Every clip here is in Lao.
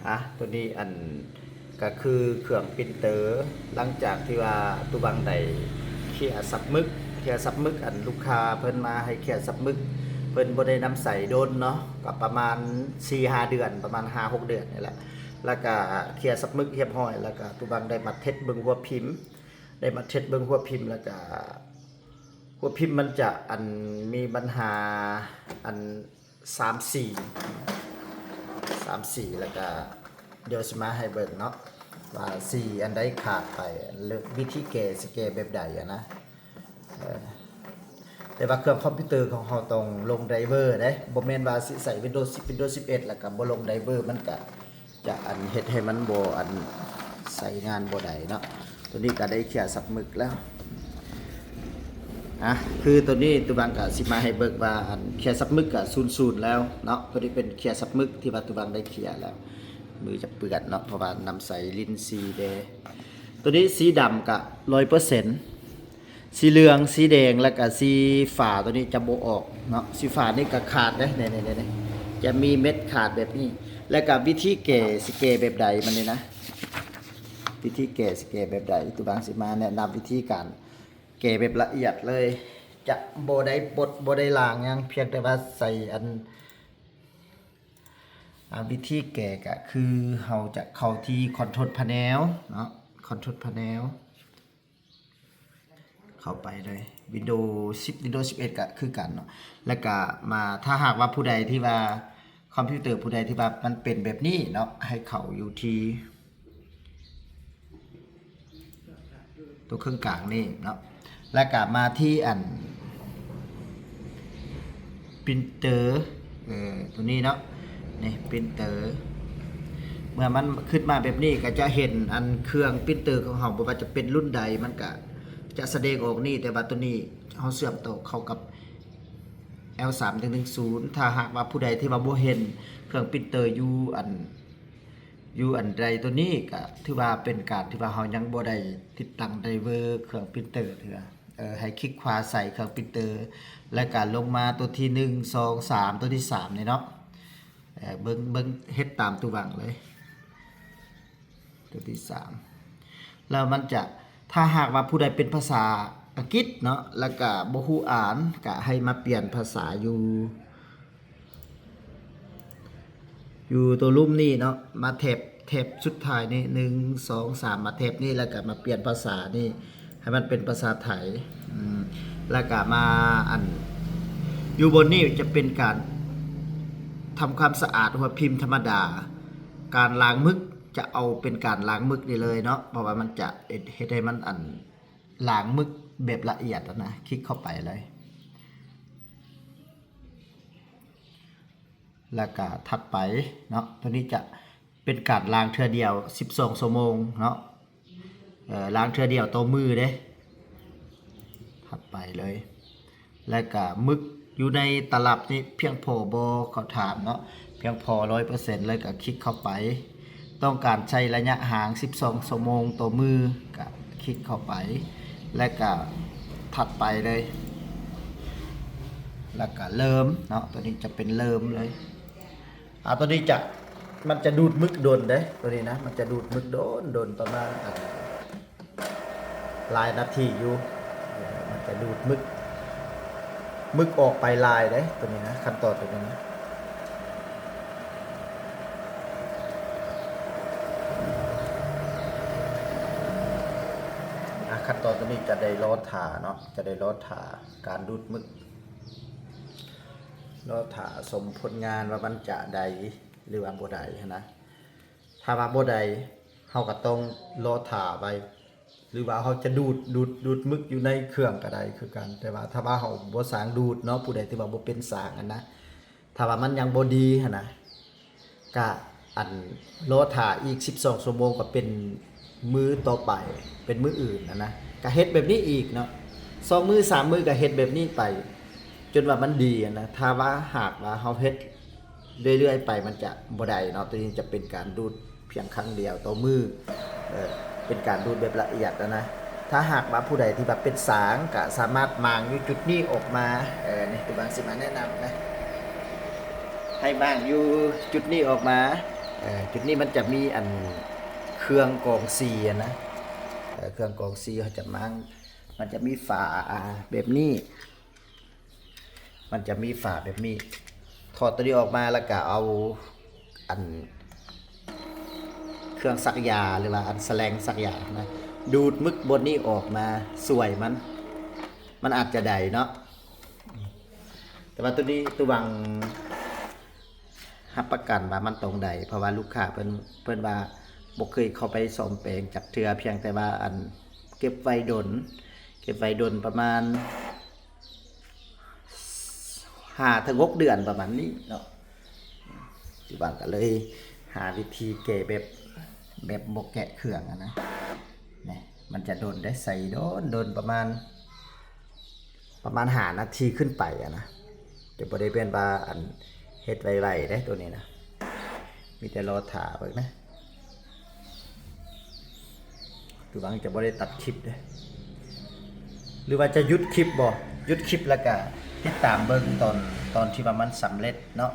ອ່ະ ຕົວນີ້ອັນ ກໍຄືເຄື່ອງປຣິນເຕີ ຫຼັງຈາກທີ່ວ່າຕູບັງໄດ້ເຄຍສັບໝຶກ ເຄຍສັບໝຶກ ອັນລູກຄ້າເພິ່ນມາໃຫ້ເຄຍສັບໝຶກ ເພິ່ນບໍ່ໄດ້ນຳໃຊ້ດົນເນາະ ກໍປະມານສີ່ຫ້າເດືອນ ປະມານຫ້າຫົກເດືອນນີ້ແຫຼະ ແລ້ວກໍເຄຍສັບໝຶກຮຽບຮ້ອຍ ແລ້ວກໍຕູບັງໄດ້ມາເທັດເບິ່ງຫົວພິມ ໄດ້ມາເທັດເບິ່ງຫົວພິມ ແລ້ວກໍຫົວພິມມັນຈະອັນມີບັນຫາອັນ ສາມສີ ສາມສີ ແລ້ວກະດຽວຊິມາໃຫ້ເບິ່ງເນາະ ວ່າສີອັນໃດຂາດໄປ ແລະ ວິທີແກ້ ຊິແກ້ແບບໃດຫັ້ນນະ ເອີ ແຕ່ວ່າເຄື່ອງຄອມພິວເຕີຂອງເຮົາຕ້ອງລົງໄດເວີເດ້ ບໍ່ແມ່ນວ່າຊິໃຊ້ວິນໂດສິບ ວິນໂດສິບເອັດ ແລ້ວກະບໍ່ລົງໄດເວີ ມັນກະຈະອັນເຮັດໃຫ້ມັນບໍ່ອັນໃຊ້ງານບໍ່ໄດ້ເນາະ ໂຕນີ້ກະໄດ້ເຄຍສັບໝຶກແລ້ວ. ອ່ະ ຄືໂຕນີ້ຕູບັງກະຊິມາໃຫ້ເບິ່ງວ່າ ອັນເຄຍສັບໝຶກກະສູນສູນແລ້ວເນາະ ໂຕນີ້ເປັນເຄຍສັບໝຶກທີ່ວ່າຕູບັງໄດ້ເຄຍແລ້ວ ມືຈະເປື້ອນເນາະ ເພາະວ່ານຳໃຊ້ລິ້ນສີແດ່ ໂຕນີ້ສີດຳກະຮ້ອຍເປີເຊັນ ສີເຫຼືອງ ສີແດງ ແລ້ວກະສີຟ້າ ໂຕນີ້ຈະບໍ່ອອກເນາະ ສີຟ້ານີ້ກະຂາດເດ້ ນີ້ໆ ຈະມີເມັດຂາດແບບນີ້ ແລ້ວກະວິທີແກ້ ຊິແກ້ແບບໃດມັນນີ້ນະ ວິທີແກ້ ຊິແກ້ແບບໃດ ຕູບັງຊິມາແນະນຳວິທີການ ແກ້ແບບລະອຽດເລີຍ ຈະບໍ່ໄດ້ບົດ ບໍ່ໄດ້ລ້າງຫຍັງ ພຽງແຕ່ວ່າໃສ່ອັນ ອາ ວິທີແກ້ກະຄືເຮົາຈະເຂົ້າທີ່ຄອນໂທຣພາແນວເນາະ ຄອນໂທຣພາແນວ ເຂົ້າໄປເລີຍ ວິນໂດສິບ ວິນໂດສິບເອັດກະຄືກັນເນາະ ແລ້ວກະມາ ຖ້າຫາກວ່າຜູ້ໃດທີ່ວ່າ ຄອມພິວເຕີຜູ້ໃດທີ່ວ່າມັນເປັນແບບນີ້ເນາະ ໃຫ້ເຂົ້າຢູ່ທີ່ ຕົວເຄິ່ງກາງນີ້ເນາະ ແລ້ວກະມາທີ່ອັນ ປຣິນເຕີ ເອີ ຕົວນີ້ເນາະ ນີ້ ປຣິນເຕີ ເມື່ອມັນຂຶ້ນມາແບບນີ້ ກະຈະເຫັນອັນເຄື່ອງປຣິນເຕີຂອງເຮົາ ບໍ່ວ່າຈະເປັນລຸ້ນໃດ ມັນກະຈະສະແດງອອກນີ້ ແຕ່ວ່າຕົວນີ້ເຮົາເຊື່ອມຕໍ່ເຂົ້າກັບ ແອວສາມໜຶ່ງໜຶ່ງສູນ ຖ້າຫາກວ່າຜູ້ໃດທີ່ວ່າບໍ່ເຫັນເຄື່ອງປຣິນເຕີຢູ່ອັນ ຢູ່ອັນໃດຕົວນີ້ ກະຖືວ່າເປັນການທີ່ວ່າເຮົາຍັງບໍ່ໄດ້ຕິດຕັ້ງໄດເວີເຄື່ອງປຣິນເຕີເທື່ອ ເອີ ໃຫ້ຄລິກຂວາໃສ່ເຄື່ອງປຣິນເຕີ ແລ້ວກະລົງມາຕົວທີໜຶ່ງ ສອງ ສາມ ຕົວທີສາມນີ້ເນາະ ເອີ ເບິ່ງ ເບິ່ງ ເຮັດຕາມຕູບັງເລີຍ ຕົວທີສາມ ແລ້ວມັນຈະ ຖ້າຫາກວ່າຜູ້ໃດເປັນພາສາອັງກິດເນາະ ແລ້ວກະບໍ່ຮູ້ອ່ານ ກະໃຫ້ມາປ່ຽນພາສາຢູ່ ຢູ່ຕົວລຸ່ມນີ້ເນາະ ມາແທັບ ແທັບສຸດທ້າຍນີ້ ໜຶ່ງ ສອງ ສາມ ມາແທັບນີ້ ແລ້ວກະມາປ່ຽນພາສານີ້ ໃຫ້ມັນເປັນພາສາໄທ ອືມ ແລ້ວກະມາອັນ ຢູ່ບົນນີ້ຈະເປັນການທຳຄວາມສະອາດຫົວພິມທຳມະດາ ການລ້າງໝຶກ ຈະເອົາເປັນການລ້າງໝຶກນີ້ເລີຍເນາະ ເພາະວ່າມັນຈະເຮັດ ເຮັດໃຫ້ມັນອັນ ລ້າງໝຶກແບບລະອຽດຫັ້ນນະ ຄລິກເຂົ້າໄປເລີຍ ແລ້ວກະຖັດໄປເນາະ ໂຕນີ້ຈະເປັນການລ້າງເທື່ອດຽວສິບສອງຊົ່ວໂມງເນາະ ເອີ ລ້າງເທື່ອດຽວຕໍ່ມື້ເດ້ ຖັດໄປເລີຍ ແລ້ວກະໝຶກຢູ່ໃນຕະລັບນີ້ພຽງພໍບໍ່ ເຂົາຖາມເນາະ ພຽງພໍຮ້ອຍເປີເຊັນ ແລ້ວກະຄລິກເຂົ້າໄປ ຕ້ອງການໃຊ້ໄລຍະຫ່າງສິບສອງຊົ່ວໂມງຕໍ່ມື້ ກະຄລິກເຂົ້າໄປ ແລ້ວກະຖັດໄປເລີຍ ແລ້ວກະເລີ່ມເນາະ ໂຕນີ້ຈະເປັນເລີ່ມເລີຍ ອ່າ ໂຕນີ້ຈະ ມັນຈະດູດໝຶກດົນເດ້ ໂຕນີ້ນະ ມັນຈະດູດໝຶກດົນ ດົນປະມານ ອ່າ ຫຼາຍນາທີຢູ່ ມັນຈະດູດໝຶກ ໝຶກອອກໄປຫຼາຍເດ້ ໂຕນີ້ນະ ຂັ້ນຕອນໂຕນີ້ນະ ອ່າ ຂັ້ນຕອນໂຕນີ້ຈະໄດ້ລໍຖ້າເນາະ ຈະໄດ້ລໍຖ້າການດູດໝຶກ ລໍຖ້າຊົມຜົນງານວ່າມັນຈະໄດ້ ຫຼືວ່າບໍ່ໄດ້ຫັ້ນນະ ຖ້າວ່າບໍ່ໄດ້ ເຮົາກໍຕ້ອງລໍຖ້າໄວ້ ຫຼືວ່າເຮົາຈະດູດ ດູດ ດູດໝຶກຢູ່ໃນເຄື່ອງກໍໄດ້ຄືກັນ ແຕ່ວ່າຖ້າວ່າເຮົາບໍ່ຊ່າງດູດເນາະ ຜູ້ໃດທີ່ວ່າບໍ່ເປັນຊ່າງຫັ້ນນະ ຖ້າວ່າມັນຍັງບໍ່ດີຫັ້ນນະ ກະ ອັນ ລໍຖ້າອີກສິບສອງຊົ່ວໂມງ ກໍເປັນມື້ຕໍ່ໄປ ເປັນມື້ອື່ນຫັ້ນນະ ກະເຮັດແບບນີ້ອີກເນາະ ສອງມື້ສາມມື້ກະເຮັດແບບນີ້ໄປ ຈົນວ່າມັນດີຫັ້ນນະ ຖ້າວ່າຫາກວ່າເຮົາເຮັດເລື້ອຍໆໄປ ມັນຈະບໍ່ໄດ້ເນາະ ໂຕນີ້ຈະເປັນການດູດພຽງຄັ້ງດຽວຕໍ່ມື້ ເອີ ເປັນການດູດແບບລະອຽດຫັ້ນນະ ຖ້າຫາກວ່າຜູ້ໃດທີ່ວ່າເປັນຊ່າງ ກະສາມາດມ້າງຢູ່ຈຸດນີ້ອອກມາ ເອີ ນີ້ ຕູບັງຊິມາແນະນຳນະ ໃຫ້ມ້າງຢູ່ຈຸດນີ້ອອກມາ ເອີ ຈຸດນີ້ມັນຈະມີອັນເຄື່ອງກອງສີຫັ້ນນະ ເອີ ເຄື່ອງກອງສີເຮົາຈະມາງ ມັນຈະມີຝາ ອ່າ ແບບນີ້ ມັນຈະມີຝາແບບນີ້ ຖອດໂຕນີ້ອອກມາ ແລ້ວກະເອົາອັນເຄື່ອງສັກຢາ ຫຼືວ່າອັນສະແລງສັກຢານະ ດູດໝຶກບ່ອນນີ້ອອກມາຊ່ວຍມັນ ມັນອາດຈະໄດ້ເນາະ ແຕ່ວ່າໂຕນີ້ ໂຕວັງຮັບປະກັນວ່າມັນຕ້ອງໄດ້ ເພາະວ່າລູກຄ້າເພິ່ນ ເພິ່ນວ່າບໍ່ເຄີຍເຂົ້າໄປສ້ອມແປງຈັກເທື່ອ ພຽງແຕ່ວ່າອັນເກັບໄວ້ດົນ ເກັບໄວ້ດົນປະມານ ຫ້າເຖິງຫົກເດືອນປະມານນີ້ເນາະ ໂຕວັງກະເລີຍຫາວິທີແກ້ແບບ ແບບບໍ່ແກະເຄື່ອງຫັ້ນນະ ນີ້ ມັນຈະດົນເດ້ ໃສ່ດົນ ດົນປະມານ ປະມານຫ້ານາທີຂຶ້ນໄປຫັ້ນນະ ຈະບໍ່ໄດ້ແມ່ນວ່າອັນເຮັດໄວໆເດ້ໂຕນີ້ນະ ມີແຕ່ລໍຖ້າເບິ່ງນະ ໂຕວັງຈະບໍ່ໄດ້ຕັດຄລິບເດ້ ຫຼືວ່າຈະຢຸດຄລິບບໍ່ ຢຸດຄລິບແລ້ວກະຕິດຕາມເບິ່ງຕອນ ຕອນທີ່ວ່າມັນສຳເລັດເນາະ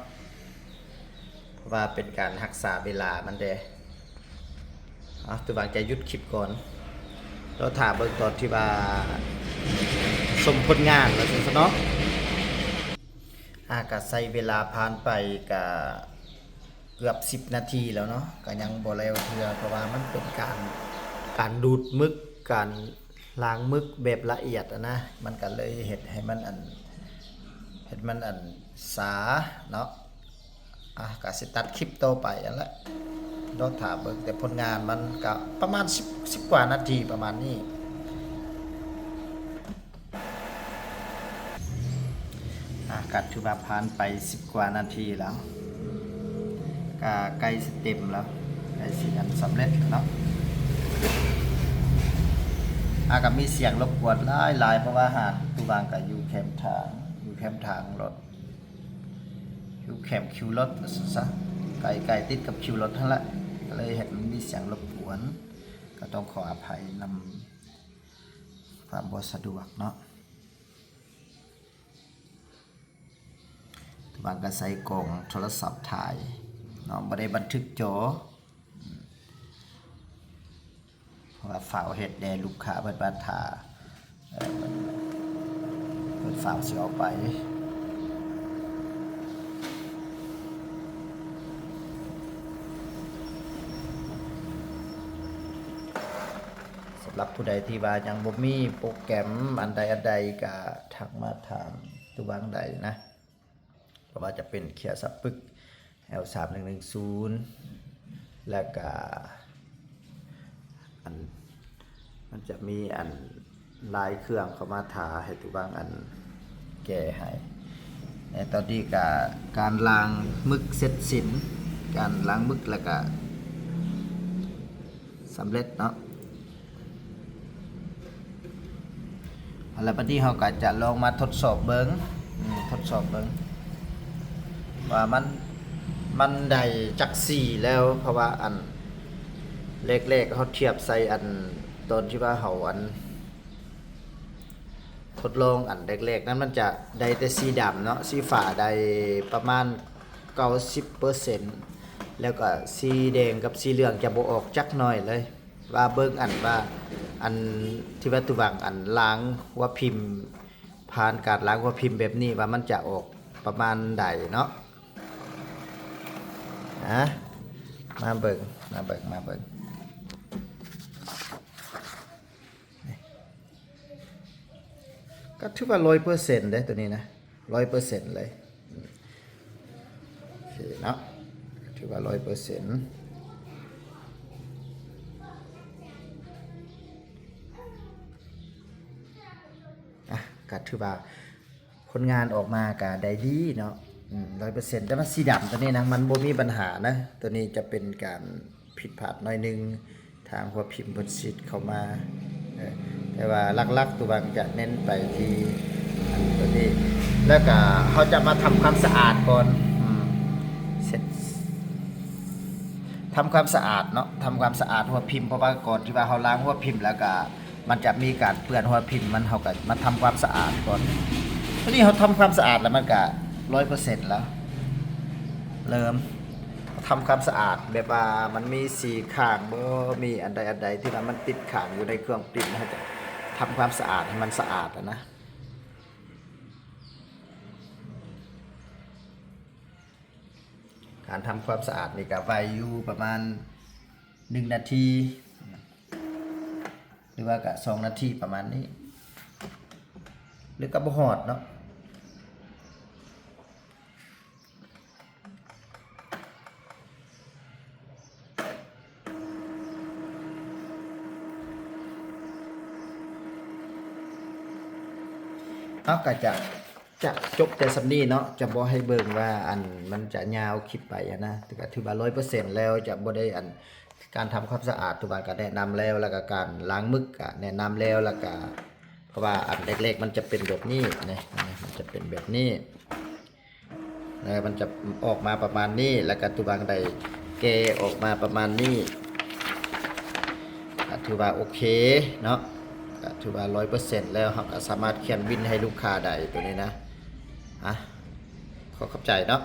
ເພາະວ່າເປັນການຮັກສາເວລາມັນເດ້ ເອົາ ໂຕວັງຈະຢຸດຄລິບກ່ອນ ລໍຖ້າເບິ່ງຕອນທີ່ວ່າຊົມຜົນງານວ່າຊັ້ນຊະເນາະ ອາ ກະໃຊ້ເວລາຜ່ານໄປກະເກືອບສິບນາທີແລ້ວເນາະ ກະຍັງບໍ່ແລ້ວເທື່ອ ເພາະວ່າມັນເປັນການ ການດູດໝຶກ ການລ້າງໝຶກແບບລະອຽດຫັ້ນນະ ມັນກະເລີຍເຮັດໃຫ້ມັນອັນ ເຮັດມັນອັນຊາເນາະ ອາ ກະຊິຕັດຄລິບຕໍ່ໄປຫັ້ນແຫຼະ ລໍຖ້າເບິ່ງ ແຕ່ຜົນງານມັນກະປະມານສິບ ສິບກວ່ານາທີປະມານນີ້ ອາ ກະຖືວ່າຜ່ານໄປສິບກວ່ານາທີແລ້ວ ກະໃກ້ຊິເຕັມແລ້ວ ໃກ້ຊິອັນສຳເລັດແລ້ວເນາະ ອາ ກະມີສຽງລົບກວນຫຼາຍໆ ເພາະວ່າຮ້ານໂຕວັງກະຢູ່ແຄມທາງ ຢູ່ແຄມທາງລົດ ຢູ່ແຄມຄິວລົດວ່າຊັ້ນຊະ ໃກ້ໆຕິດກັບຄິວລົດຫັ້ນແຫຼະ ກະເລີຍເຮັດມັນມີສຽງລົບກວນ ກະຕ້ອງຂໍອະໄພນຳຄວາມບໍ່ສະດວກເນາະ ບາງກະໃຊ້ກ້ອງໂທລະສັບຖ່າຍເນາະ ບໍ່ໄດ້ບັນທຶກຈໍ ເພາະວ່າຟ້າວເຮັດແດ່ ລູກຄ້າເພິ່ນວ່າຖ້າ ເອີ ເພິ່ນ ເພິ່ນຟ້າວຊິເອົາໄປ ສຳລັບຜູ້ໃດທີ່ວ່າຍັງບໍ່ມີໂປຣແກຣມອັນໃດອັນໃດ ກະທັກມາຖາມຕູວັງໄດ້ນະ. ບໍ່ວ່າຈະເປັນເຄຍສະປຶກ ແອວສາມໜຶ່ງໜຶ່ງສູນ ແລ້ວກະ ອັນ ມັນຈະມີອັນລາຍເຄື່ອງເຂົ້າມາຖ້າໃຫ້ຕູວັງອັນແກ້ໃຫ້ ແລະຕອນນີ້ກະການລ້າງໝຶກເສັດສິ້ນ ການລ້າງໝຶກແລ້ວກະ ສຳເລັດເນາະ ແລ້ວບັດນີ້ເຮົາກະຈະລອງມາທົດສອບເບິ່ງ ອືມ ທົດສອບເບິ່ງວ່າມັນ ມັນໄດ້ຈັກສີແລ້ວ ເພາະວ່າອັນແລກໆເຮົາທຽບໃສ່ອັນຕອນທີ່ວ່າເຮົາອັນ ທົດລອງອັນແລກໆນັ້ນ ມັນຈະໄດ້ແຕ່ສີດຳເນາະ ສີຟ້າໄດ້ປະມານເກົ້າສິບເປີເຊັນ ແລ້ວກະສີແດງກັບສີເຫຼືອງຈະບໍ່ອອກຈັກໜ້ອຍເລີຍ ວ່າເບິ່ງອັນວ່າ ອັນທີ່ວ່າຕູວັງອັນລ້າງຫົວພິມ ຜ່ານການລ້າງຫົວພິມແບບນີ້ ວ່າມັນຈະອອກປະມານໃດເນາະ ອາ ມາເບິ່ງ ມາເບິ່ງ ມາເບິ່ງ. ກໍຖືວ່າຮ້ອຍເປີເຊັນເດ້ໂຕນີ້ນະ ຮ້ອຍເປີເຊັນເລີຍ ໂອເຄເນາະ ຖືວ່າຮ້ອຍເປີເຊັນ ອາ ກໍຖືວ່າ ຜົນງານອອກມາກະໄດ້ດີເນາະ ອືມ ຮ້ອຍເປີເຊັນ ແຕ່ວ່າສີດຳໂຕນີ້ນະ ມັນບໍ່ມີບັນຫານະ ໂຕນີ້ຈະເປັນການຜິດພາດໜ້ອຍໜຶ່ງ ທາງຫົວພິມເພິ່ນຊິດເຂົ້າມາ ເອີ ແຕ່ວ່າຫຼັກໆ ຕູວັງຈະເນັ້ນໄປທີ່ ອັນ ໂຕນີ້ ແລ້ວກະເຮົາຈະມາທຳຄວາມສະອາດກ່ອນ ອືມ ເຊັດ ທຳຄວາມສະອາດເນາະ ທຳຄວາມສະອາດຫົວພິມ ເພາະວ່າກ່ອນທີ່ວ່າເຮົາລ້າງຫົວພິມແລ້ວກະ ມັນຈະມີການເປື້ອນຫົວພິມ ມັນ ເຮົາກໍມາທຳຄວາມສະອາດກ່ອນ ຕອນນີ້ເຮົາທຳຄວາມສະອາດແລ້ວ ມັນກະຮ້ອຍເປີເຊັນແລ້ວ ເລີ່ມ ທຳຄວາມສະອາດ ແບບວ່າມັນມີສີຄ້າງບໍ່ ມີອັນໃດອັນໃດທີ່ວ່າມັນຕິດຄ້າງຢູ່ໃນເຄື່ອງປຣິ້ນ ເຮົາຈະທຳຄວາມສະອາດໃຫ້ມັນສະອາດຫັ້ນນະ. ການທຳຄວາມສະອາດນີ້ກໍໄວຢູ່ປະມານໜຶ່ງນາທີ ຫຼືວ່າກະສອງນາທີປະມານນີ້ ຫຼືກະບໍ່ຮອດເນາະ. ເຮົາກໍຈະ ຈະຈົບແຕ່ສ່ຳນີ້ເນາະ ຈະບໍ່ໃຫ້ເບິ່ງວ່າ ອັນ ມັນຈະຍາວຄລິບໄປຫັ້ນນະ ແຕ່ກໍຖືວ່າຮ້ອຍເປີເຊັນແລ້ວ ຈະບໍ່ໄດ້ ອັນ ການທຳຄວາມສະອາດ ຖືວ່າກໍແນະນຳແລ້ວ ແລ້ວກໍການລ້າງໝຶກກໍແນະນຳແລ້ວ ແລ້ວກໍ ເພາະວ່າອັນແລກໆມັນຈະເປັນແບບນີ້ນະ ມັນຈະເປັນແບບນີ້ ແລ້ວມັນຈະອອກມາປະມານນີ້ ແລ້ວກໍຕົວບາງໄດ້ແກ່ອອກມາປະມານນີ້ ກໍຖືວ່າໂອເຄເນາະ ກໍຖືວ່າຮ້ອຍເປີເຊັນແລ້ວ ເຮົາກໍສາມາດຂຽນບິນໃຫ້ລູກຄ້າໄດ້ ໂຕນີ້ນະ. ອ່ະ ຂໍຂອບໃຈເນາະ.